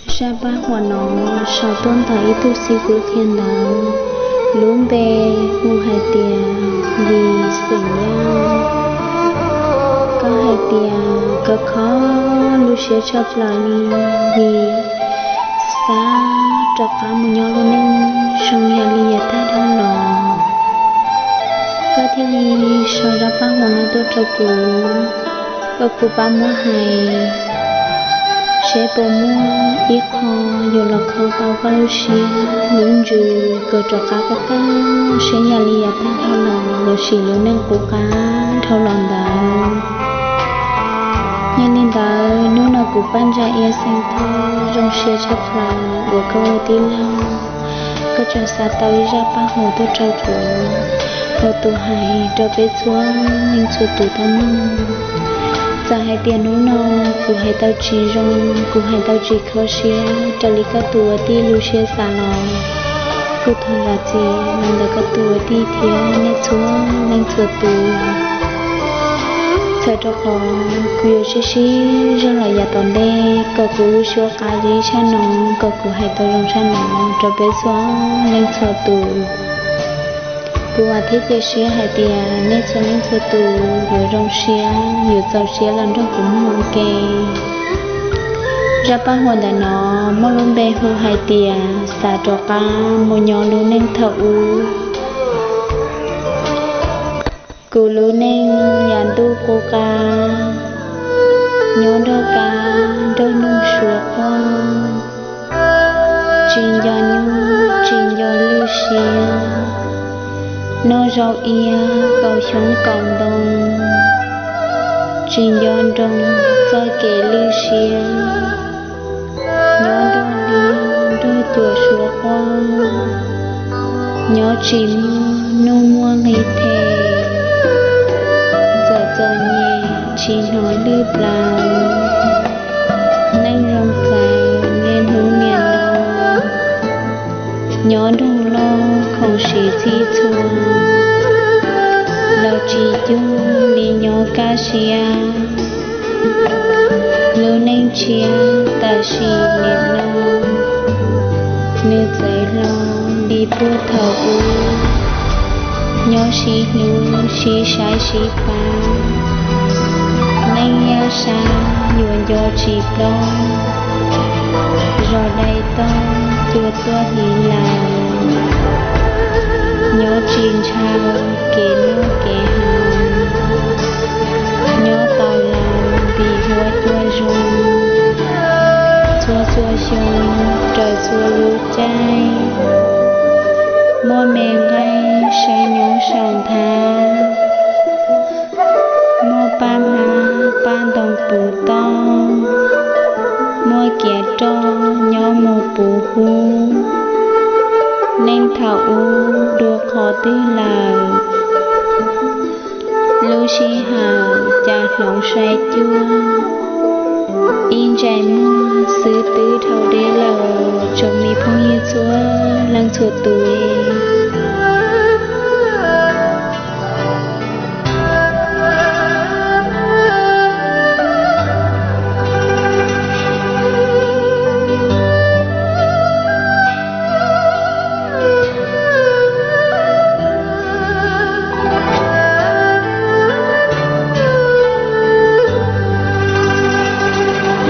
Zaj paj huam no sau tuaj ntawm ib tug xib fwb qhia ntawv, lub npe hu hais tias Vis Xeem Yaj. Koj hais tias koj kho lub siab tshaj plaws li vim xav rov qab mus nyob lub neej zoo yam li yav tag dhau los. Koj thiaj li sau zaj paj huam no tuaj rau kuv, kom kuv pab muab hais seb puas muaj ib qho yuav los kho tau koj lub siab lub ntsws kom rov qab qab qab seb yam li yav tag dhau los lossis lub neej qub qab dhau los ntawd. Yog li ntawd hnub no kuv Paj Ntsa Iab Xeem Thoj zoo siab tshaj plaws uas koj ua tij laug, koj tseem xa tau ib zaj paj huam tuaj rau kuv, ua tus hais rau peb txhua leej txhua tus tau mloog. Txawm hais tias hnub no kuv hais tau tsis zoo, kuv hais tau tsis kho siab raws li koj tus ua tij lub siab xav los, kuv thov zam txim los ntawm koj tus ua tij thiab nej txhua leej txhua tus. Txhawm rau qhov kuv yuav sib sib zog los yav tom ntej kom kuv lub suab qab zib tshaj no, kom kuv hais tau zoo tshaj no rau peb txhua leej txhua tus. Kuv vam thiab cia siab hais tias nej txhua leej txhua tus yuav zoo siab yuav txaus siab los nrog kuv mloog ua ke. Zaj paj huam ntawm no muaj lub npe hu hais tias xav rov qab mus nyob lub neej thaum ub. Kuv lub neej yav ntuj qub qab, nyob nrog kab nrog noog suav quaj, tsis nco nyuj tsis nco lwj siab, noj zaub iab kaum xyoob kaum ntoo, tsis nco nroo txoj kev lwj siab, nyob nrog liab nrog cuam suav quaj, nyob tsis muaj nuj muaj nqi them, txawm txom nyem tsis hnov lwj plaws, neej zoo txawv niaj hnub niaj no, nyob nrog loj khoom siv txhij txhua, los tsis cuag li nyob kaj siab. Lub neej tshiab tam sim niam no, nws txawv hlo li puag thaum ub, nyob sib hlub sib saib sib pab, neej yaj sab yuav nco tsis plob, zos dai toj cua tuaj hliv laws, nyob tsis ntshaw kev noj kev haus, nyob tau laus vim huab cua zoo, txhua txhua xyoo raws txhua lub caij, muaj me nqaij saib nyob saum nthab, muaj paj hmab paj ntoo puv toj, muaj kiav roj nyob mus puv hub, neej thaum ub dua qhov twg lawm, lub sij hawm cas hloov sai cuag, ib ntsais muag xwb twb dhau deb lawm. Tsoom me phooj ywg txhua leej txhua tus,